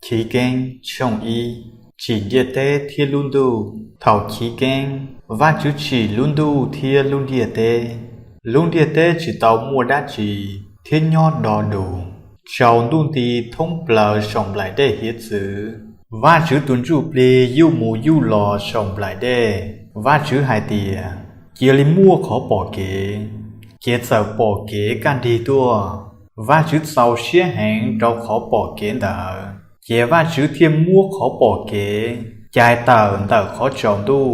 Chiv Keeb tshooj ib, tsim ntiaj teb thiab lub ntuj. Thaum chiv keeb, Vajtswv tsim lub ntuj thiab lub ntiaj teb. Lub ntiaj teb tsis tau muaj dab tsi thiab nyob do dus, tsaus ntuj nti thoob plaws saum nplaim dej hiav txwv. Vajtswv tus ntsuj plig yuj mus yuj los saum nplaim dej. Vajtswv hais tias, Cia li muaj qhov pom kev. Ces txawm pom kev kaj nrig tuaj. Vajtswv txaus siab heev rau qhov pom kev ntawd. Ces Vajtswv thiaj muab qhov pom kev cais tawm ntawm qhov tsaus ntuj.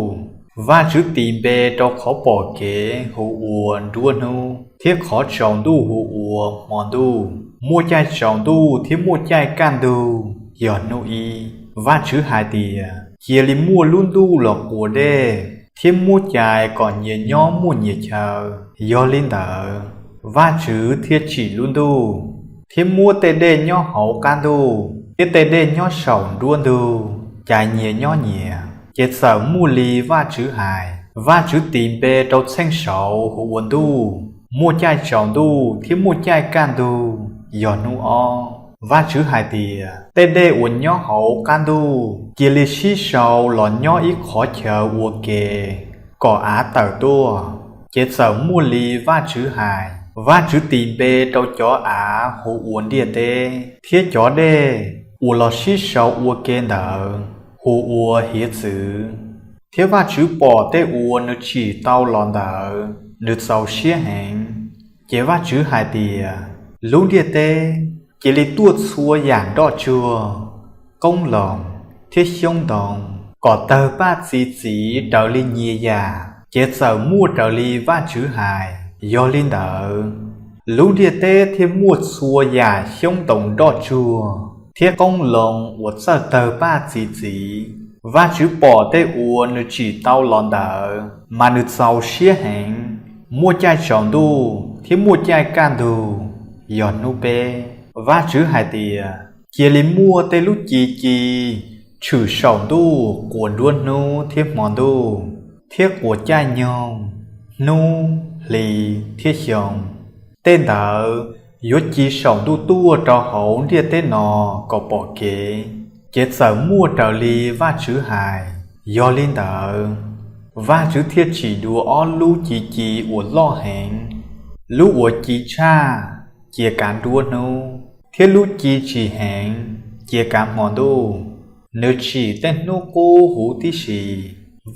Vajtswv tis npe rau qhov pom kev hu ua Nruab Hnub, thiab qhov tsaus ntuj hu ua Hmo Ntuj. Muaj caij tsaus ntuj thiab muaj caij kaj ntug yog hnub ib. Vajtswv hais tias, Cia li muaj lub ntuj los quas dej, thiab muab cais kom nyias nyob muaj nyias chaw. Yog li ntawd, Vajtswv thiaj tsim lub ntuj, thiab muab tej dej nyob hauv qab ntuj thiab tej dej nyob saum nruab ntug cais nyias nyob nyias. Ces txawm muaj li Vajtswv hais. Vajtswv tis npe rau txheej saud hu ua Ntuj. Muaj caij tsaus ntuj thiab muaj caij kaj ntug yog hnub ob. Vajtswv hais tias, Tej dej uas nyob hauv qab ntuj cia li sib sau los nyob ib qhov chaw ua ke, kom av tawm tuaj. Ces txawm muaj li Vajtswv hais. Vajtswv tis npe rau cov av hu ua Ntiaj Teb, thiab cov dej uas los sib sau ua ke ntawd hu ua Hiav Txwv. Thiab Vajtswv pom tej uas nws tsim tau los ntawd, nws txaus siab heev. Ces Vajtswv hais tias, Lub ntiaj teb cia li tuaj txhua yam nroj tsuag, qoob loo, thiab xyoob ntoo, kom tawg paj txi txiv raws li nyias yam. Ces txawm muaj raws li Vajtswv hais. Yog li ntawd, lub ntiaj teb thiaj muaj txhua yam xyoob ntoo nroj tsuag thiab qoob loo uas txawj tawg paj txi txiv. Vajtswv pom tej uas nws tsim tau los ntawd, mas nws txaus siab heev. Muaj caij tsaus ntuj thiab muaj caij kaj ntug yog hnub peb. Vajtswv hais tias, Cia li muaj tej lub ci ci tshwm saum ntuj quas nruab hnub thiab hmo ntuj, thiab quas caij nyoog, hnub, hli, thiab xyoo. Tej ntawd yuav ci saum ntuj tuaj rau hauv ntiaj teb no kom pom kev. Ces txawm muaj raws li Vajtswv hais. Yog li ntawd, Vajtswv thiaj tsim dua ob lub ci ci uas loj heev. Lub uas ci tshaj cia kav nruab hnub, thiab lub ci tsim heev cia kav hmo ntuj. Nws tsim tej hnub qub huv tib si.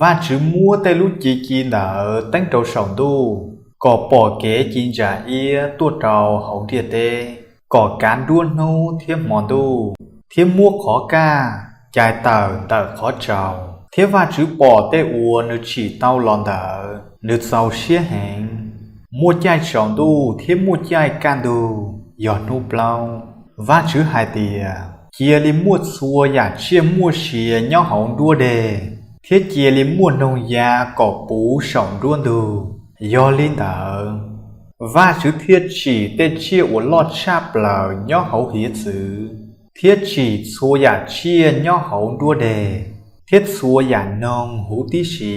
Vajtswv muab tej lub ci ci ntawd teeb rau saum ntuj, kom pom kev ci ntsa iab tuaj rau hauv ntiaj teb, kom kav nruab hnub thiab hmo ntuj, thiab muab qhov kaj cais tawm ntawm qhov tsaus. Thiab Vajtswv pom tej uas nws tsim tau los ntawd, nws txaus siab heev. Muaj caij tsaus ntuj thiab muaj caij kaj ntug yog hnub plaub. Vajtswv hais tias, Cia li muaj txhua yam tsiaj muaj sia nyob hauv nruab deg, thiab cia li muaj noog ya kom puv saum nruab ntug. Yog li ntawd, Vajtswv thiaj tsim tej tsiaj uas loj tshaj plaws nyob hauv hiav txwv, thiab tsim txhua yam tsiaj nyob hauv nruab deg, thiab txhua yam noog huv tib si.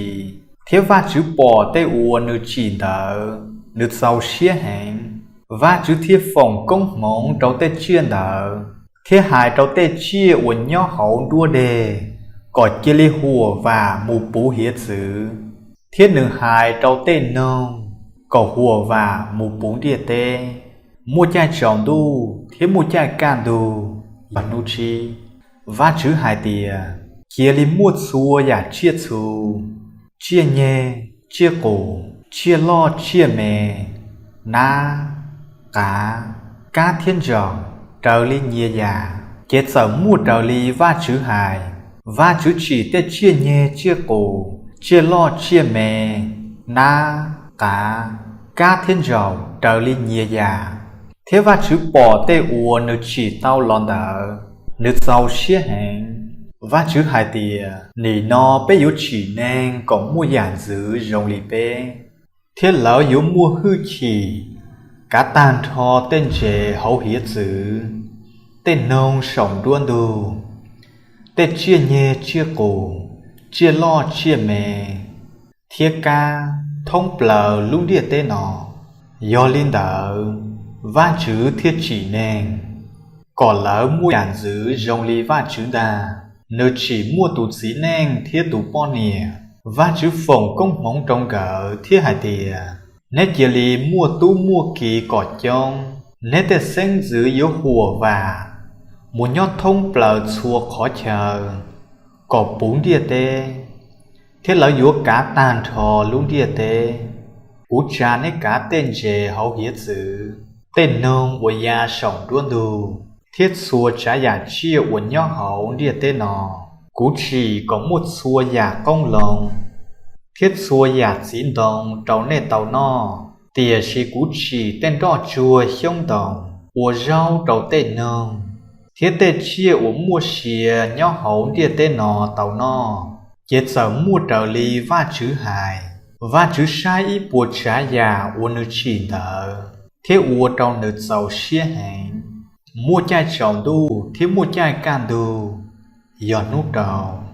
Thiab Vajtswv pom tej uas nws tsim ntawd, nws txaus siab heev. Vajtswv thiaj foom koob hmoov rau tej tsiaj ntawd, thiab hais rau tej tsiaj uas nyob hauv nruab deg kom cia li huam vam mus puv hiav txwv, thiab nws hais rau tej noog kom huam vam mus puv ntiaj teb. Muaj caij tsaus ntuj thiab muaj caij kaj ntug yog hnub tsib. Vajtswv hais tias, Cia li muaj txhua yam tsiaj txhu, tsiaj nyeg, tsiaj qus, tsiaj loj tsiaj me, nab, qav, kab thiab ntsaum raws li nyias yam. Ces txawm muaj raws li Vajtswv hais. Vajtswv tsim tej tsiaj nyeg tsiaj qus, tsiaj loj tsiaj me, nab, qav, kab thiab ntsaum raws li nyias yam. Thiab Vajtswv pom tej uas nws tsim tau los ntawd, nws txaus siab heev. Vajtswv hais tias, Nim no peb yuav tsim neeg kom muaj yam ntxwv zoo li peb, thiab lawv yuav muaj hwj chim kav tag nrho tej ntses hauv hiav txwv, tej noog saum nruab ntug, tej tsiaj nyeg tsiaj qus, tsiaj loj tsiaj me, thiab kab thoob plaws lub ntiaj teb no. Yog li ntawd, Vajtswv thiaj tsim neeg. kom lawv muaj yam ntxwv zoo li Vajtswv ntag. Nws tsim muaj tus txiv neej thiab tus poj niam. Vajtswv foom koob hmoov rau nkawd thiab hais tias, Neb cia li muaj tub muaj ki kom coob. Neb tej xeeb ntxwv yuav huam vam mus nyob thoob plaws txhua qhov chaw kom puv ntiaj teb, thiab lawv yuav kav tag nrho lub ntiaj teb. Kuv tsa neb kav tej ntses hauv hiav txwv, tej noog uas ya saum nruab ntug, thiab txhua tsav yam tsiaj uas nyob hauv ntiaj teb no. Kuv tsim kom muaj txhua yam qoob loo thiab txhua yam txiv ntoo rau nej tau noj, tiam sis kuv tsim tej nroj tsuag xyoob ntoo ua zaub rau tej noog thiab tej tsiaj uas muaj sia nyob hauv ntiaj teb no tau noj. Ces txawm muaj raws li Vajtswv hais. Vajtswv saib ib puas tsav yam uas nws tsim ntawd thiab ua rau nws txaus siab heev. Muaj caij tsaus ntuj thiab muaj caij kaj ntug, yog hnub rau.